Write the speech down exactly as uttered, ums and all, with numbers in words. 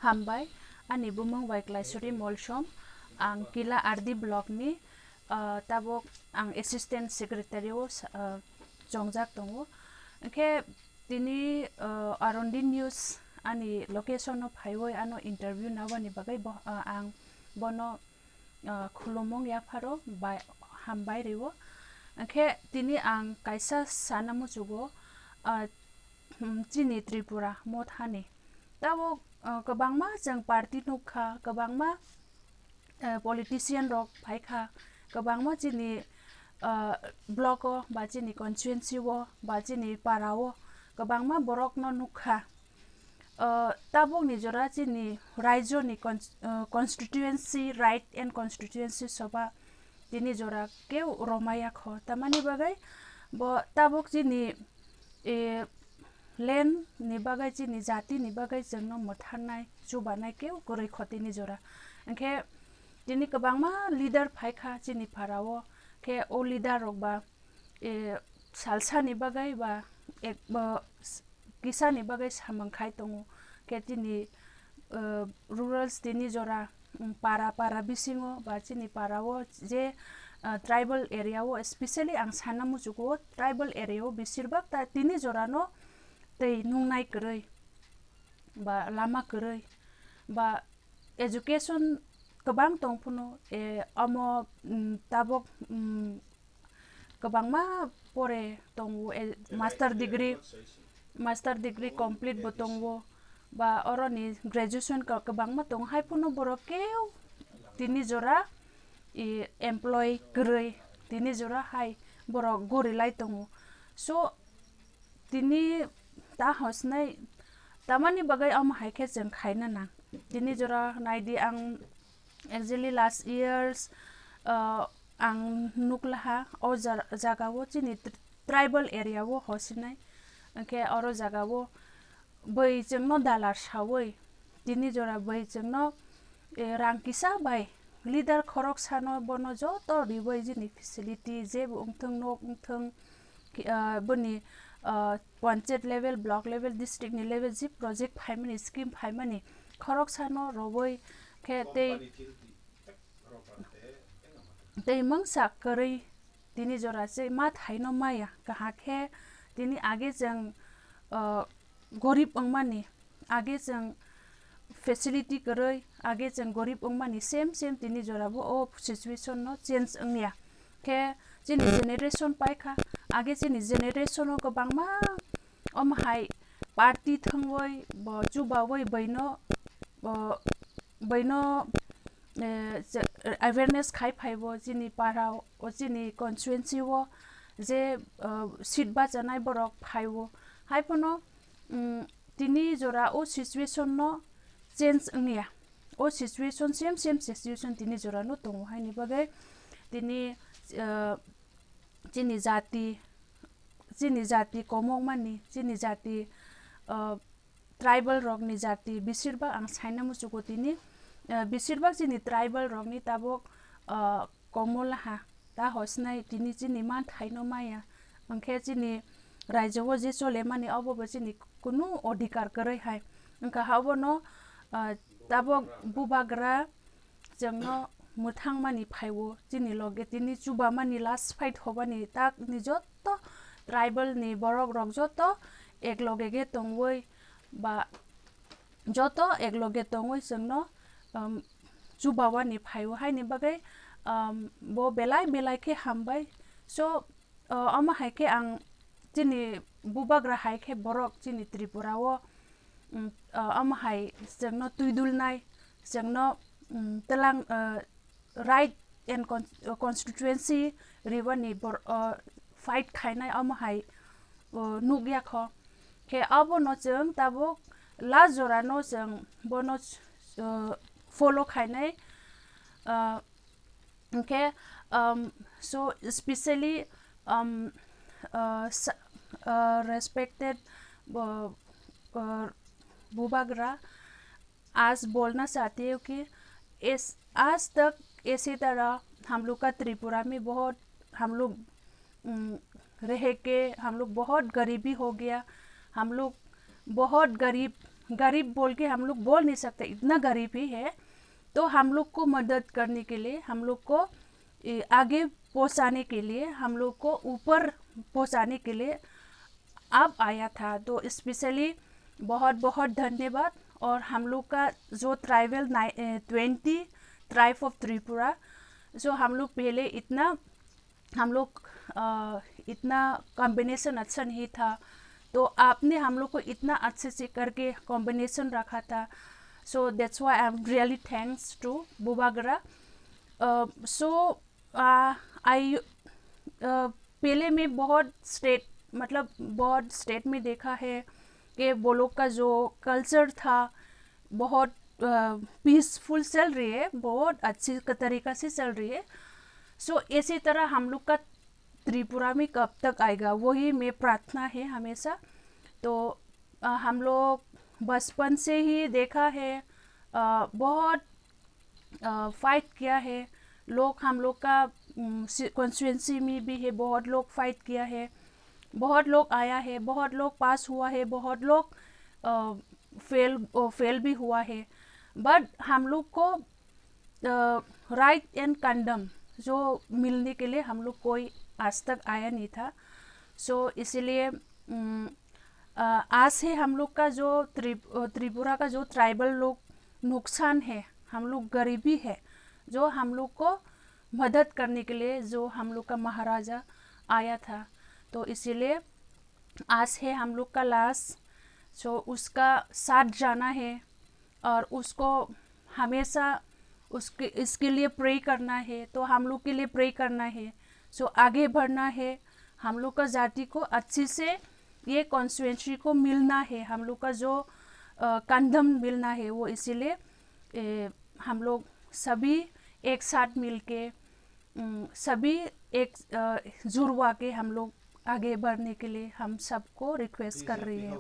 Hambai, ani bumung bai Klaisuri Molsom, ang Kila R D block ni, ah, tabuk ang assistant secretary o sa-, ah, chongjak tongo. Hwnkhe tini, ah, Arondi News ani location o phaiwi ano interview nabani bagwi bo, ah, ang bono, ah, khulumung yapharo bai hambai rwo. Hwnkhe tini ang kaisa sana muchugo, ah, hmm, chini Tripura mothani. Tabuk, ah, kwbangma chwng party nukha, kwbangma, ah, politician rok phaikha, kwbangma chini, ah, block o ba chini constituency o ba chini para o kwbangma borok no nukha. Ah, tabuk ni jora chini raijo ni cons-, ah, constituency right and constituency soba tini jora keu romaya kho. Tamani bagwi bo tabuk chini, eh, land ni bagwi, chini jati ni bagwi chwngno mwtharnai, chubanai keu kwrwi kho tini jora. Hwnkhe tini kwbangma leader phaikha chini para o, khe o leader rok ba, eh, salsa ni bagwi ba ek, ba s-, kisa ni bagwi samung khai tongo. Khe tini, eh, rurals tini jora, mm, para para bisingo ba chini para o je, ah, tribal area o, specially ang sana muchugo tribal area o beshirbak ta tini jora no tei nungnai kwrwi ba lama kwrwi ba education kwbang tong phano, eh, omo, mm, tabuk, mm, kwbangma pore tongo, eh, master degree, master degree complete bo tongo, ba oroni graduation ka-, kwbangma tongo, hai phano borok keu tini jora, i, employ kwrwi, tini jora hai borok gorilai tongo. So, tini ta hosnai tamani bagwi omo hai khe chwng khaina nang. Tini jora naidi ang, actually last years, uh, ang nuklaha o ja-, jaga o chini tr-, tribal area o hosinai. Hwnkhe oro jaga o bui chwngno dalar sawi tini jora bui chwngno, eh, rang kisa bai leader khoroksano bono joto riwi jini facility jebo wngthwng, nok wngthwng, ki-, ah, boni, ah, panchayat level, block level, district ni level, je project phaimani, scheme phaimani, khoroksano rowoi khe tei, tei mungsa kwrwi tini jora se ma thaino maya, kaham khe tini age chwng, ah, gorib wngmani, age chwng facility kwrwi, age chwng gorib wngmani same same tini jora bo o situation no change wngya. Khe chini generation paikha, age chini generation o kwbangma omo hai party thwngwi bo chubawi bwino, bo bwino, eh, je, awareness khai phaibo chini para o, chini constituency o je, eh, seat bachanai borok phaibo. Hai phano, mm, tini jora o situation no change wngya. O situation, same same situation tini jora no tongo, haini bagwi tini, eh, chini jati, chini jati komokmani, chini jati, eh, tribal rokni jati, besirbak ang saina muchugo tini, eh, besirbak chini tribal rokni tabuk, eh, komolaha ta hosnai tini chini manthaino maya, hwnkhe chini raijao je cholemani obo bo chini kunu odhikar kwrwi hai. Wngkha ha obono, ah, tabuk bubagra chwngno mwthangmani phaiwo, chini loge tini chubamani last fight hobani takni jotto tribal ni borok rok jotto ek loge ge tongwi ba joto ek loge tongwi chwngno, um, chubawani phaiwo, haini bagwi, um, bo belai belai khe hambai. So, uh, omo hai khe ang chini bubagra hai khe borok chini Tripura o, um, uh, omo hai chwngno twidulnai, chwngno, um, twlang, uh, right and con-, constituency ribani bor-, o, fight khainai omo hai, o, nukya kho. Khe abono chwng tabuk last jora no chwng bono, o, follow khainai, o, hwnkhe, um, so specially, um, o, sa-, o, respected, o, o, bubagra, आज बोलना चाहती हूँ कि इस, आज तक इसी तरह हम लोग का त्रिपुरा में बहुत, हम लोग, उम, रह के हम लोग बहुत गरीबी हो गया। हम लोग बहुत गरीब, गरीब बोल के हम लोग बोल नहीं सकते, इतना गरीब ही है। तो हम लोग को मदद करने के लिए, हम लोग को ए, आगे पहुंचाने के लिए, हम लोग को ऊपर पहुंचाने के लिए आप आया था। तो स्पेशली बहुत बहुत धन्यवाद। और हम लोग का जो tribal twenty tribe of Tripura, जो हम लोग पहले इतना हम लोग अ, इतना कॉम्बिनेशन अच्छा नहीं था, तो आपने हम लोग को इतना अच्छे से करके कॉम्बिनेशन रखा था। So that's why I am really thanks to Bubagra। सो आई पहले मैं बहुत स्टेट, मतलब बहुत स्टेट में देखा है कि वो लोग का जो कल्चर था बहुत पीसफुल चल रही है, बहुत अच्छी क- तरीका से चल रही है। सो इसी तरह हम लोग का त्रिपुरा में कब तक आएगा, वही मैं प्रार्थना है हमेशा। तो अ, हम लोग बचपन से ही देखा है, अ, बहुत फाइट किया है। लोग हम लोग का कॉन्स्टिट्यूएंसी में भी है, बहुत लोग फाइट किया है, बहुत लोग आया है, बहुत लोग पास हुआ है, बहुत लोग फेल फेल भी हुआ है। बट हम लोग को राइट एंड कंडम जो मिलने के लिए हम लोग कोई आज तक आया नहीं था। सो इसीलिए अम, अ, आज है हम लोग का जो त्रिप- अ, त्रिपुरा का जो ट्राइबल लोग नुकसान है, हम लोग गरीबी है, जो हम लोग को मदद करने के लिए जो हम लोग का महाराजा आया था। तो इसीलिए आज है हम लोग का लास्ट। सो उसका साथ जाना है और उसको हमेशा उसके इसके लिए प्रे करना है। तो हम लोग के लिए प्रे करना है। सो आगे बढ़ना है, हम लोग का जाति को अच्छे से ये कॉन्स्टिट्यूएंसी को मिलना है, हम लोग का जो कंडम मिलना है वो। इसीलिए ए, हम लोग सभी एक साथ मिलके उम, सभी एक जुड़वा के हम लोग आगे बढ़ने के लिए हम सबको रिक्वेस्ट कर रही है।